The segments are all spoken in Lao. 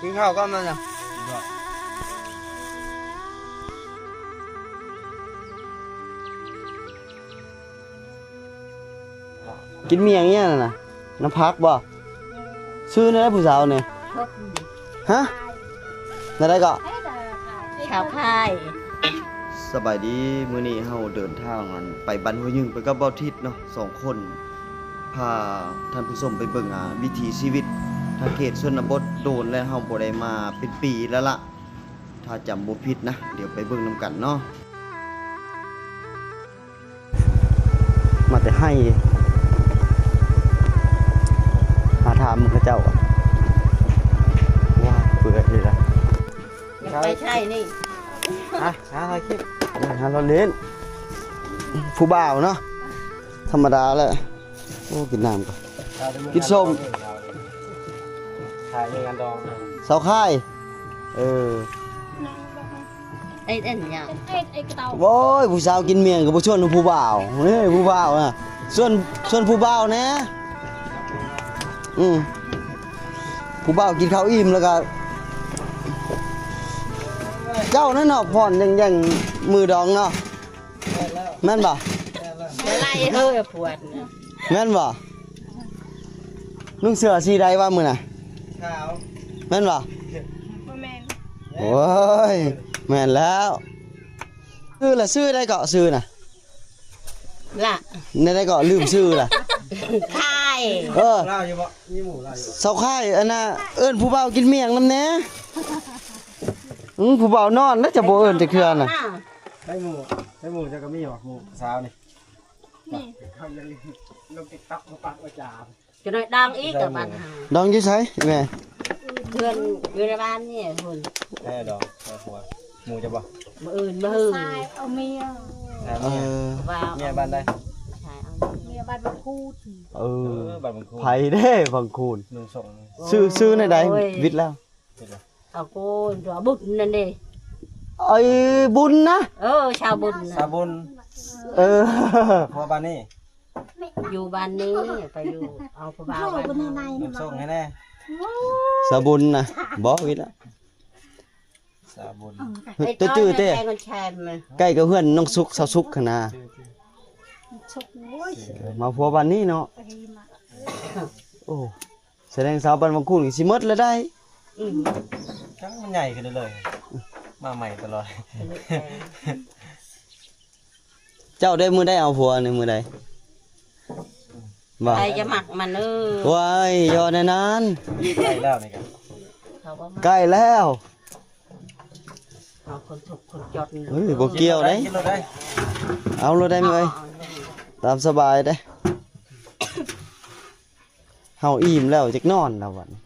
ກິນເຂົ້າກ່ອນມັນນະ. ກິນໝ້ຽງອີ່ຫຍັງນັ້ນນະ? ນ້ຳຜັກບໍ່? ຊື່ແນວໃດຜູ້ສາວນີ້? ຮະ? ແນວໃດເກາະ? ສາວຂາຍ. ສະບາຍດີ, ມື້ນີ້ເຮົາເດີນທາງ ອັນ ໄປບ້ານຫ້ວຍຍຶງ ໄປກັບບ່າວທິດເນາະ ສອງຄົນ ພາທ່ານຜູ້ຊົມໄປເບິ່ງ ອ່າ ວິຖີຊີວິດທາງເຂດຊົນນະບົດ. ໂດນແລ້ວເຮົາບໍ່ໄດ້ມາເປັນປີແລ້ວລະ ຖ້າຈຳບໍ່ຜິດນະ. ດຽວໄປເບິ່ງນຳກັນເນາະ. ມາແຕ່ໄຮ່ ມາຖາມເຂົາເຈົ້າວ່າ ເປື່ອຍເລີຍລະ. ຢາກໄປໃສນີ້? ຮະ? ຫາຖ່າຍຄລິບ ຫາເລາະຫຼິ້ນ ຜູ້ບ່າວເນາະ ທຳມະດາແຫຼະ. ໂອ້ ກິນນ້ຳກ່ອນ ກິນສົ້ມ ຖ່າຍໃນງານດອງ ສາວຂາຍ. ເອີ ເຮັດອັນຫຍັງ? ໂອ້ຍ ຜູ້ສາວກິນໝ້ຽງກໍບໍ່ຊວນຜູ້ບ່າວ. ເອີ ຜູ້ບ່າວນະ ຊວນ ຊວນຜູ້ບ່າວແດ່. ອືມ ຜູ້ບ່າວກິນເຂົ້າອີ່ມແລ້ວກໍ ເຈົ້ານັ້ນເນາະ ຜ່ອນແຍ່ງໆ ມືດອງເນາະ. ແມ່ນບໍ່? ແມ່ນແລ້ວ ແມ່ນແລ້ວ ບໍ່ໄລ່ເຮີ້ຍ ປວດນະ. ແມ່ນບໍ່? ນຸ່ງເສື້ອສີໃດວະມື້ນະ? ຂາວ. ແມ່ນບໍ່? ບໍ່ແມ່ນ. ໂອ້ຍ ແມ່ນແລ້ວ. ຊື່ລະ ຊື່ໃດເກາະ ຊື່ນະ? ລະ ແນວໃດເກາະ ລືມຊື່ລະ. ຂາຍ. ເອີ ລາວຢູ່ບໍ່? ມີໝູ່ລາວຢູ່ບໍ່? ສາວຂາຍ ອັນນ່າ ເອີ້ນຜູ້ບ່າວກິນໝ້ຽງນຳແດ່. ອື ຜູ້ບ່າວນອນແລ້ວ ຈະບໍ່ເອີ້ນຈັກເທື່ອນະ. ໃສ່ໝູ່ ໃສ່ໝູ່ເຈົ້າກໍມີຫວະ ໝູ່ສາວນີ້. ນີ້ ເຂົາຍັງລົງຕິກຕັອກມາປາກວ່າຈາ ຈະໄດ້ດັງອີກກັບບ້ານເຮົາ. ດັງຢູ່ໃສແມ່? ເພື່ອນຢູ່ໃນບ້ານນີ້ພຸ້ນ. ແມ່ດອງ ແມ່ຄົວ ໝູ່ຈະບໍ່? ມື້ອື່ນ ມື້ອື່ນ ຊາຍເອົາເມຍ. ເອີ ເມຍບ້ານໃດ? ຊາຍເອົາເມຍ ເມຍບ້ານບັງຄູນ. ເອີ ເອີ ບ້ານບັງຄູນ. ໃຜເດ້ບັງຄູນ? ໜຸ່ງສົ່ງ. ຊື່ ຊື່ແນວໃດ? ໂອ້ຍ ວິດແລ້ວ. ເອົາໂກນຕົວບຸນນັ້ນເດ້. ໄອ້ບຸນນະ? ເອີ ຊາວບຸນນະ ຊາວບຸນ. ເອີ ຜົວບ້ານນີ້ ຢູ່ບ້ານນີ້ ໄປຢູ່ເອົາຜູ້ບ່າວບ້ານເຮົາ. ສົ່ງໃຫ້ແດ່ ຊາວບຸນນະ. ບໍ່ ວິດລະ ຊາວບຸນ. ແຕ່ຈື່ແຕ່ ໃກ້ກັບເຮືອນນ້ອງສຸກ ຊາວສຸກຫັ້ນນະ. ສຸກ ໂອ້ຍ ເອີ ມາຜົວບ້ານນີ້ເນາະ. ໂອ້ ສະແດງສາວບ້ານວັງຄູນກໍຊິໝົດແລ້ວໄດ໋. ອືມ ຈັ່ງມັນໃຫຍ່ຂຶ້ນເລື້ອຍໆ ມາໃໝ່ຕະຫຼອດ. ເຈົ້າໄດ້ມື້ໃດເອົາຜົວນີ້ ມື້ໃດ? ບໍ່ ໃຜຈະມັກມັນເອີຍ. ວ້າຍ ຢ່າແນວນັ້ນ. ໃກ້ແລ້ວນີ້ກະ ເຂົາບໍ່ມັກ ໃກ້ແລ້ວ. ເອົາຄົນທຸກຄົນຈົນ. ເອີ ບໍ່ກ່ຽວໄດ໋ ກິນໂລດໄດ໋. ເອົາໂລດໄດ໋ເອີຍ ເອົາ ຕາມສະບາຍເດ້. ເຮົາອີ່ມແລ້ວ ຢາກນອນແລ້ວບັດນີ້.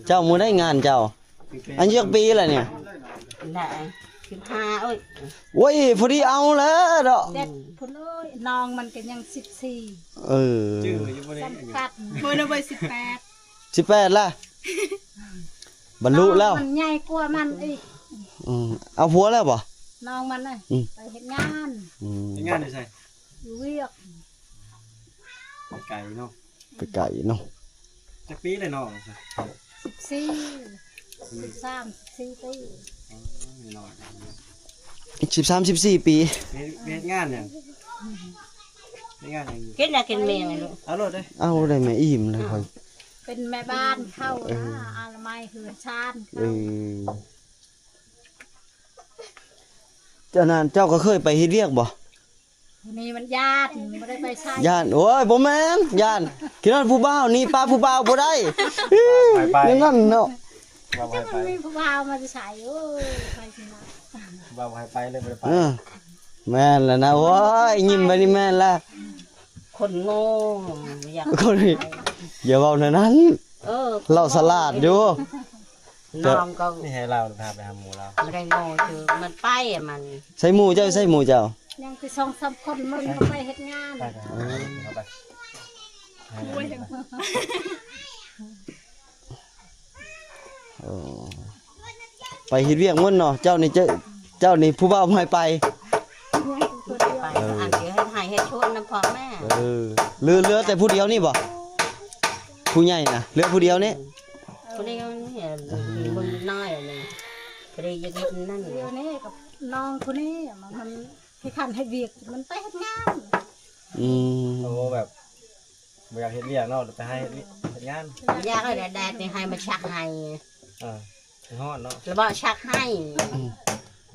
ເຈົ້າ ມື້ໃດງານເຈົ້າ? ອາຍຸຈັກປີລະນີ້? ນະ ສິບຫ້າ. ໂອ້ຍ ໂອ້ຍ ພໍດີເອົາແລ້ວເນາະ. ເຈັດພຸ້ນເອີຍ ນ້ອງມັນກໍຍັງສິບສີ່. ເອີ ຈື່ຢູ່ບໍ່ນີ້? ສຳຄັນ ມື້ນັ້ນໄວ້ສິບແປດ. ສິບແປດລະ ບັນລຸແລ້ວ. ນ້ອງມັນໃຫຍ່ກວ່າມັນອີກ. ອືມ ເອົາຜົວແລ້ວບໍ່? ນ້ອງມັນນະ ອືມ ໄປເຮັດງານ. ອືມ ເຮັດງານຢູ່ໃສ? ຢູ່ວຽກ. ໄປໄກເນາະ ໄປໄກເນາະ. ຈັກປີແລ້ວນ້ອງ? ສິບສີ່ ສິບສາມ ສິບສີ່ປີ. ອໍ ນ້ອຍ ສິບສາມ ສິບສີ່ປີ. ເຮັດ ເຮັດງານຫຍັງ? ເຮັດງານຫຍັງ? ກິນນະ ກິນແມງລູກ. ເອົາໂລດເດີ້ ເອົາໄດ້ແມ່ ອີ່ມແລ້ວຂ້ອຍ. ເປັນແມ່ບ້ານເຂົານະ ເອີ ອະນາໄມເຮືອນຊານເຂົາ. ເອີ ອັນນັ້ນເຈົ້າກໍເຄີຍໄປເຮັດວຽກບໍ່? ນີ້ມັນຢ້ານ ບໍ່ໄດ້ໄປໃສ. ຢ້ານ? ໂອ້ຍ ບໍ່ແມ່ນຢ້ານ ຄິດຮອດຜູ້ບ່າວ ໜີປະຜູ້ບ່າວບໍ່ໄດ້. ບໍ່ໃຫ້ໄປ ແນວນັ້ນເນາະ. ບໍ່ໃຫ້ໄປ ມັນມີຜູ້ບ່າວມາແຕ່ໃສ? ໂອ້ຍ ໃຜຊິມາ. ບໍ່ໃຫ້ໄປເລີຍ ບໍ່ໄດ້ໄປ. ເອີ ແມ່ນແລ້ວນະ. ໂອ້ຍ ຍິ້ມໄປນີ້ແມ່ນແລ້ວ. ຄົນໂງ່ ບໍ່ຢາກ ຄົນ ຢ່າເວົ້າແນວນັ້ນ. ເອີ ລາວສະຫຼາດຢູ່. ນ້ອງກໍ ນີ້ໃຫ້ລາວພາໄປຫາໝູ່ລາວ. ບໍ່ໄດ້ໂງ່ຊື່ ມັນໄປມັນ. ໃສໝູ່ເຈົ້າ? ໃສໝູ່ເຈົ້າ? ຍັງແຕ່ສອງສາມຄົນ ມັນໄປເຮັດງານ. ໄປ ໄປ ເອີ ໄປເຮັດວຽກໝົດເນາະ. ເຈົ້ານີ້ ເຈົ້າ ເຈົ້ານີ້ຜູ້ບ່າວໃຫ້ໄປ. ໄປ ເອີ ອັນດຽວໃຫ້ເຮັດສວນນຳພໍ່ແມ່. ເອີ ເຫຼືອ ເຫຼືອແຕ່ຜູ້ດຽວນີ້ບໍ່? ຜູ້ໃຫຍ່ນະ ເຫຼືອຜູ້ດຽວນີ້? ຜູ້ດຽວນີ້ ເບິ່ງນ້ອຍນີ້ ຜູ້ດຽວຢາກເຮັດນັ້ນ ດຽວນີ້ກັບນ້ອງຜູ້ນີ້ ມັນ ມັນຂີ້ຄ້ານເຮັດວຽກ ມັນໄປເຮັດງານ. ອືມ ໂອ້ ແບບ ບໍ່ຢາກເຮັດວຽກເນາະ ໄປຫາເຮັດວຽກ ເຮັດງານ. ຢາກໃຫ້ແດດໆນີ້ໃຫ້ມາຊັກໃຫ້. ເອີ ມັນຮ້ອນເນາະ ລະບໍ່ຊັກໃຫ້. ອືມ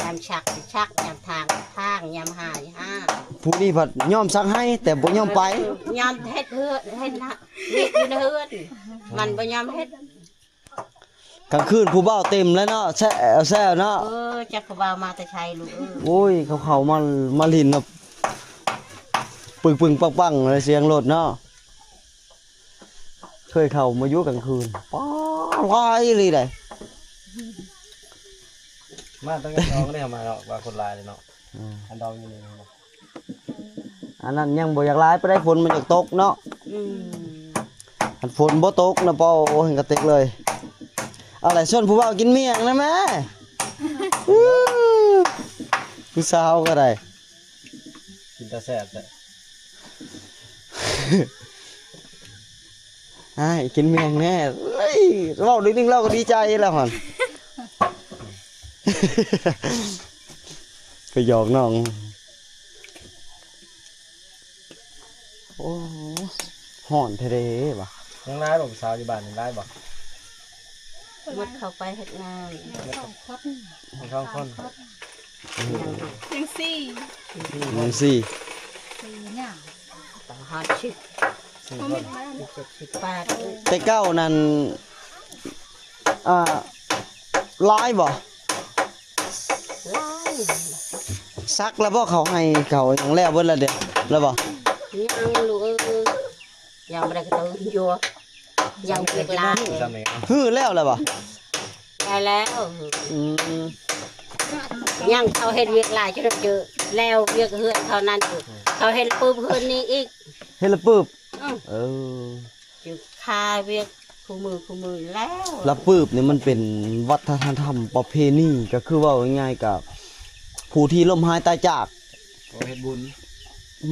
ຍາມຊັກຊິຊັກ ຍາມຖາງຖາງ ຍາມຫາຊິຫາ. ຜູ້ນີ້ພັດຍອມຊັກໃຫ້ ແຕ່ບໍ່ຍອມໄປ. ຍາມເຮັດເຮືອນ ເຮັດວຽກຢູ່ໃນເຮືອນ ມັນບໍ່ຍອມເຮັດ. ກາງຄືນຜູ້ບ່າວເຕັມແລ້ວເນາະ ແຊວໆເນາະ. ເອີ ຈັກຜູ້ບ່າວມາແຕ່ໃສລູກເອີຍ. ໂອ້ຍ ເຂົາເຂົ້າມາ ມາຫຼິ້ນນະ ປຶ້ງໆປັງໆ ແລ້ວສຽງລົດເນາະ. ເຄີຍເຂົ້າມາຢູ່ກາງຄືນ ປ້າ ຫຼາຍອີ່ຫຼີໃດ. ມາຕັ້ງແຕ່ດອງເດ້ ເຮົາມາເນາະ ວ່າຄົນຫຼາຍເດ້ເນາະ. ອືມ ອັນດອງຢູ່ນີ້ເນາະ. ອັນນັ້ນຍັງບໍ່ຢາກຫຼາຍປານໃດ ຝົນມັນຢາກຕົກເນາະ. ອືມ ຄັນຝົນບໍ່ຕົກນະ ເປົ່າ ໂອ້ຍ ກະຕິກເລີຍ. ເອົາແຫຼະ ຊວນຜູ້ບ່າວກິນໝ້ຽງນະແມ່. ຜູ້ສາວກໍໄດ້ ກິນຕາແຊບແທ້. ອ້າຍ ກິນແມງແນ່ ເອີຍ ເວົ້າໜ້ອຍໜຶ່ງລາວກໍດີໃຈແລ້ວຫັ້ນ ໄປຫຍອກນ້ອງ. ໂອ້ ຮ້ອນແທ້ເດ້ວ່າ. ຍັງຫຼາຍບໍ່ ຜູ້ສາວຢູ່ບ້ານນີ້ຫຼາຍບໍ່? ໝົດເຂົ້າໄປເຮັດງານ ສອງຄົນ ສອງຄົນ ຍັງສີ່ ຍັງສີ່ ສີ່ຫຍັງ ຕ້ອງຮອດສິບ ສີ່ຄົນ ເຈັດສິບແປດ. ແຕ່ເກົ່ານັ້ນ ອ່າ ຫຼາຍບໍ່? ຫຼາຍ. ສັກແລ້ວບໍ່? ເຂົາໃຫ້ເຂົາຫຍັງແລ້ວເບິດແລ້ວເດ ແລ້ວບໍ່? ຍັງລູກເອີຍ ຍັງບໍ່ໄດ້ກະເຕີນຢູ່ ຍັງວຽກຫຼາຍ. ຮື້ແລ້ວແລ້ວບໍ່? ໄດ້ແລ້ວ. ອືມ ຍັງເຂົາເຮັດວຽກຫຼາຍຈົນເຈີ ແລ້ວວຽກເຮືອນເຂົານັ້ນ ເຂົາເຮັດປຶບເຮືອນນີ້ອີກ ເຮັດລະປຶບ. ອືມ ເອີ ຢູ່ຄາວຽກຄູ່ມື້ຄູ່ມື້ແລ້ວ. ລະປຶບນີ້ມັນເປັນວັດທະນະທຳປະເພນີ ກໍຄືເວົ້າງ່າຍໆ ກໍຜູ້ທີ່ລົ້ມຫາຍຕາຍຈາກ ເຮັດບຸນ.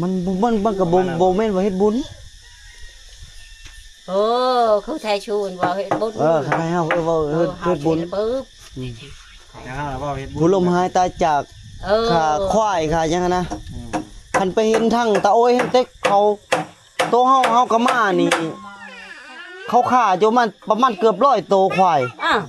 ມັນ ມັນ ມັນກໍບໍ່ ບໍ່ແມ່ນວ່າເຮັດບຸນ. ໂອ້ ຄືໄທຊູນເວົ້າເຮັດບຸນ. ເອີ ໃຫ້ເຮົາເວົ້າເຮັດ ເຮັດບຸນ. ອືມ ແຕ່ເຮົາເວົ້າເຮັດບຸນ ຜູ້ລົ້ມຫາຍຕາຍຈາກ ເອີ ຂ້າຄວາຍຂ້າຫຍັງຫັ້ນນະ. ອືມ ຄັນໄປເຫັນທັງຕາໂອ້ຍເຫັນເຕັກເຂົາ ໂຕເຮົາ ເຮົາກໍມານີ້ ເຂົາຂ້າຢູ່ມັນປະມານເກືອບຮ້ອຍໂຕຄວາຍ. ອ້າວ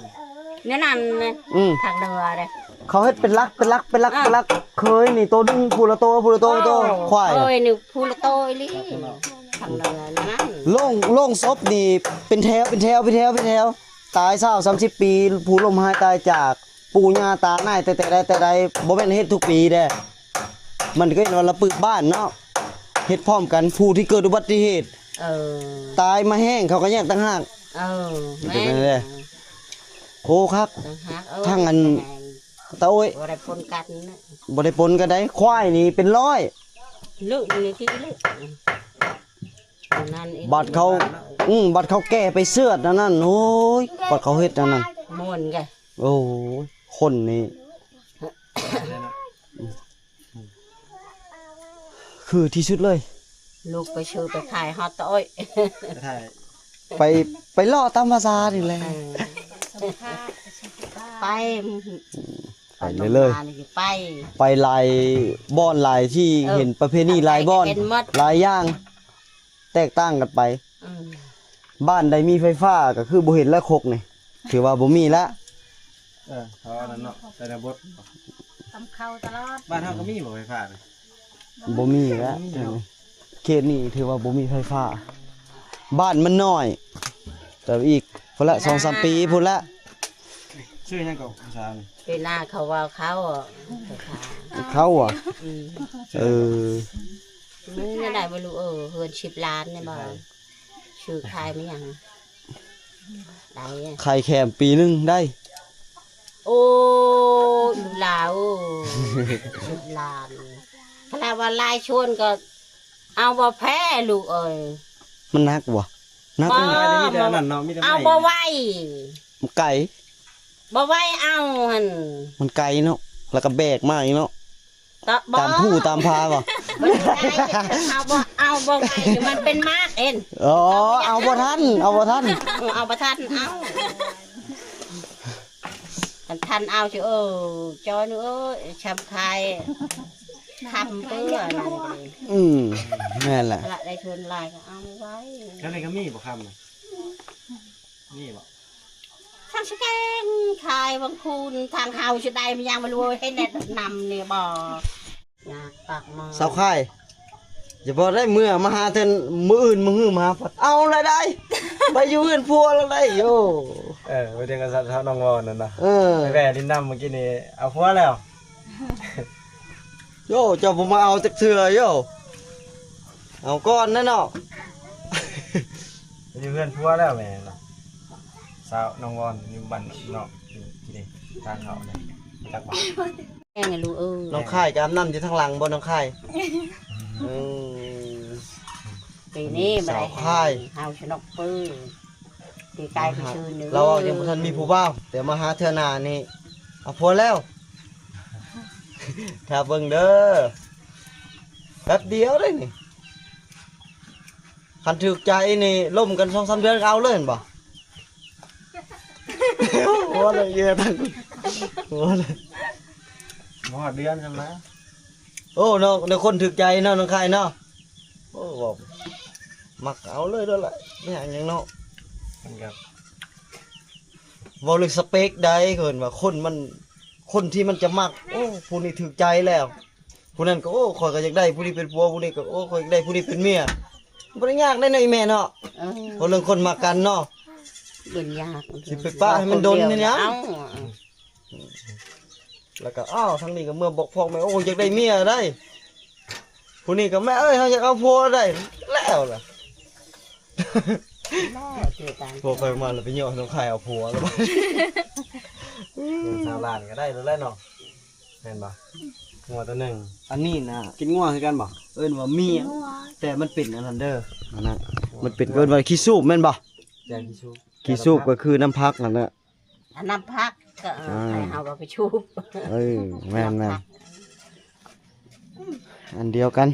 ແນວນັ້ນນະ. ອືມ ທາງເໜືອເດ້ ເຂົາເຮັດເປັນຫຼັກ ເປັນຫຼັກ ເປັນຫຼັກ ອ່າ ເປັນຫຼັກ. ເຄີຍນີ້ໂຕໜຶ່ງ ຜູ້ລະໂຕ ຜູ້ລະໂຕ ໂຕ ຄວາຍ. ເຄີຍນີ້ຜູ້ລະໂຕອີ່ຫຼີ ທາງເໜືອນັ້ນ. ໂລງ ໂລງສົບນີ້ເປັນແຖວ ເປັນແຖວ ເປັນແຖວ ເປັນແຖວ ຕາຍຊາວສາມສິບປີ ຜູ້ລົ້ມຫາຍຕາຍຈາກ ປູ່ຍ່າຕານາຍ ແຕ່ ແຕ່ໃດແຕ່ໃດ ບໍ່ແມ່ນເຮັດທຸກປີເດ້. ມັນກໍເອີ້ນວ່າລະປຶບບ້ານເນາະ ເຮັດພ້ອມກັນ. ຜູ້ທີ່ເກີດອຸບັດຕິເຫດ ເອີ ຕາຍມາແຫ້ງ ເຂົາກໍແຍກຕ່າງຫາກ. ເອີ ເປັນແມ່ນແນວນັ້ນເດ້. ໂອ້ ຄັກ ຕ່າງຫາກ. ເອີ ທາງອັນ ແມ່ນ ຕາໂອ້ຍ ບໍ່ໄດ້ປົນກັນນະ ບໍ່ໄດ້ປົນກັນໃດ. ຄວາຍນີ້ເປັນຮ້ອຍ ເລິກນີ້ທີ່ເລິກ ອັນນັ້ນອີກ ບັດເຂົາ ອືມ ບັດເຂົາແກ່ໄປເຊືອດອັນນັ້ນ ໂອ້ຍ ບັດເຂົາເຮັດອັນນັ້ນ ມ່ວນກະ ໂອ້ຍ ຄົນນີ້ ຄືທີ່ສຸດເລີຍ. ລູກໄປຊື້ໄປຂາຍຮອດຕະໂອ້ຍ ໄປ ໄປເລາະຕາມພາສານີ້ແຫຼະ. ເອີ ໄປ ໄປເລື້ອຍໆ ໄປ ໄປຫຼາຍບ່ອນຫຼາຍທີ່ ເອີ ເຫັນປະເພນີຫຼາຍບ່ອນ ເຫັນໝົດ ຫຼາຍຢ່າງ ແຕກຕ່າງກັນໄປ. ອືມ ບ້ານໃດມີໄຟຟ້າກໍຄືບໍ່ເຫັນແລ້ວ ຄົກນີ້ຖືວ່າບໍ່ມີແລ້ວ. ເອີ ເຂົາອັນນັ້ນເນາະ ແຕ່ນະບົດ ຕຳເຂົ້າຕະຫຼອດ. ບ້ານເຮົາກໍມີບໍ່ໄຟຟ້ານະ? ບໍ່ມີແລ້ວ ເຂດນີ້ຖືວ່າບໍ່ມີໄຟຟ້າ. ບ້ານມັນນ້ອຍ ແຕ່ອີກພຸ້ນລະ ສອງສາມປີພຸ້ນລະ. ຊື່ຫຍັງກໍຜູ້ສາວນີ້? ເວລາເຂົາວ່າເຂົາ ເຂົາວ່າ ອືມ ເອີ ມັນໄດ້ບໍ່ລູກເອີຍ ເຮືອນສິບລ້ານນີ້ບໍ່? ຊື້ຂາຍມັນຫຍັງ ໄດ້ ຂາຍແຄມປີໜຶ່ງໄດ້. ໂອ້ ລູກຫຼານ ລູກຫຼານ ຂະໜາດວ່າຫຼາຍຊວນກໍເອົາບໍ່ແພ້ລູກເອີຍ. ມັນໜັກບໍ່? ໜັກ. ບໍ່ ມີແຕ່ອັນນັ້ນເນາະ ມີແຕ່ໄມ້ ເອົາບໍ່ໄຫວ ມັນໄກ ບໍ່ໄຫວເອົາຫັ້ນ ມັນໄກເນາະ ແລ້ວກໍແບກມາອີກເນາະ. ຕາມພູຕາມຜາບໍ່? ບໍ່ໄດ້ ເຮົາບໍ່ເອົາ ບໍ່ໄດ້ ມັນເປັນໝາກເອັນ. ອໍ ເອົາບໍ່ທັນ ເອົາບໍ່ທັນ ເອີ ເອົາບໍ່ທັນ ເອົາ ຄັນທັນເອົາຊິ ເອີ ຈອຍເອີຍ ຊຳຄາຍ ຄຳເປື້ອນັ້ນເດ້. ອືມ ແມ່ນແຫຼະ ລະໄດ້ທຶນຫຼາຍກໍເອົາໄວ້. ແຖວນີ້ກໍມີບໍ່ຄຳນະ? ມີບໍ່? ທາງສະແກງຂາຍວັງຄູນ ທາງເຮົາຊິໄດ້ມັນຍັງບໍ່ຮູ້ ເຫັນແນ່ນຳນີ້ບໍ່? ຢາກປາກໝໍ ສາວຄາຍ ຢ່າບອກໄດ້ ເມື່ອມາຫາເທື່ອ ມື້ອື່ນມື້ຮືມາ ເອົາລະໄດ້ ໄປຢູ່ເຮືອນຜົວລະໄດ້. ໂອ້ ເອີ ໄປເດີຍວກັບສາວນ້ອງວອນນັ້ນນະ. ເອີ ໄປແວ່ຫຼິ້ນນຳມື້ກີ້ນີ້ ເອົາຜົວແລ້ວ. ໂຢ ເຈົ້າບໍ່ມາເອົາຈັກເທື່ອໂຢ ເອົາກ່ອນແນ່ເນາະ. ຢູ່ເຮືອນຜົວແລ້ວແມ່ນບໍ່? ສາວນ້ອງວອນຢູ່ບ້ານນອກ ທີ່ ທີ່ນີ້ ທາງເຂົ້ານີ້ ຮູ້ຈັກບໍ່? ແມ່ນລູກເອີຍ ນ້ອງຄາຍກໍອາບນ້ຳຢູ່ທາງຫຼັງບໍ່ ນ້ອງຄາຍ? ເອີ ປີນີ້ບໍ່ໄດ້ ສາວຄາຍ ເຮົາສະໜົກເປີ ປີກາຍໄປຊື່ໜຶ່ງ ລາວຍັງບໍ່ທັນມີຜູ້ບ່າວ ແຕ່ມາຫາເທື່ອໜ້ານີ້ເອົາຜົວແລ້ວ. ຖ້າເບິ່ງເດີ ແປັບດຽວເດ້ນີ້ ຄັນຖືກໃຈນີ້ ລົມກັນສອງສາມເດືອນກໍເອົາເລີຍແມ່ນບໍ່? ຫົວເລີຍ ເອີ ທັງຫົວເລີຍ ບໍ່ຮອດເດືອນຊ້ຳນະ. ໂອ້ ນ້ອງ ແນວຄົນຖືກໃຈເນາະ ນ້ອງຄາຍເນາະ. ໂອ້ ເວົ້າມັກເອົາເລີຍໂລດລະ ແມ່ນຫຍັງເນາະ. ມັນກໍເວົ້າເລື່ອງສະເປັກໃດ ເອີ້ນວ່າຄົນມັນ ຄົນທີ່ມັນຈະມັກ ໂອ້ ຜູ້ນີ້ຖືກໃຈແລ້ວ ຜູ້ນັ້ນກໍ ໂອ້ ຂ້ອຍກໍຢາກໄດ້ຜູ້ນີ້ເປັນຜົວ ຜູ້ນີ້ກໍ ໂອ້ ຂ້ອຍຢາກໄດ້ຜູ້ນີ້ເປັນເມຍ. ບໍ່ໄດ້ຍາກໄດ໋ເນາະ ອີ່ແມ່ເນາະ. ເອີ ເວົ້າເລື່ອງຄົນມັກກັນເນາະ ບໍ່ຍາກ ຊິໄປປະໃຫ້ມັນດົນເຮັດຫຍັງ? ເອົ້າ ແລ້ວກໍ ອ້າວ ທາງນີ້ກໍເມືອບອກພໍ່ແມ່ ໂອ້ ຢາກໄດ້ເມຍໄດ໋ ຜູ້ນີ້ກໍ ແມ່ເອີຍ ເຮົາຢາກເອົາຜົວໄດ໋ ແລ້ວລະ. ບໍ່ເຈີກັນ ພວກຂ້ອຍມາແລ້ວໄປຍໍ້ນ້ອງຄາຍເອົາຜົວແລ້ວ. ສາວຫຼານກໍໄດ້ແລ້ວແຫຼະເນາະ ແມ່ນບໍ່? ງົວຕົວໜຶ່ງ ອັນນີ້ນະ ກິນງົວຄືກັນບໍ່? ເອີ້ນວ່າເມຍ ແຕ່ມັນເປັນອັນນັ້ນເດີ ອັນນັ້ນ ມັນເປັນ ເອີ້ນວ່າຂີ້ສູບແມ່ນບໍ່? ແຈງຂີ້ສູບ ຂີ້ສູບກໍຄືນ້ຳຜັກຫັ້ນນະ. ອັນນ້ຳຜັກກໍ ອ່າ ໃຫ້ເຮົາເອົາໄປສູບ. ເອີ ແມ່ນໆ ນ້ຳຜັກ ອັນດຽວກັນ.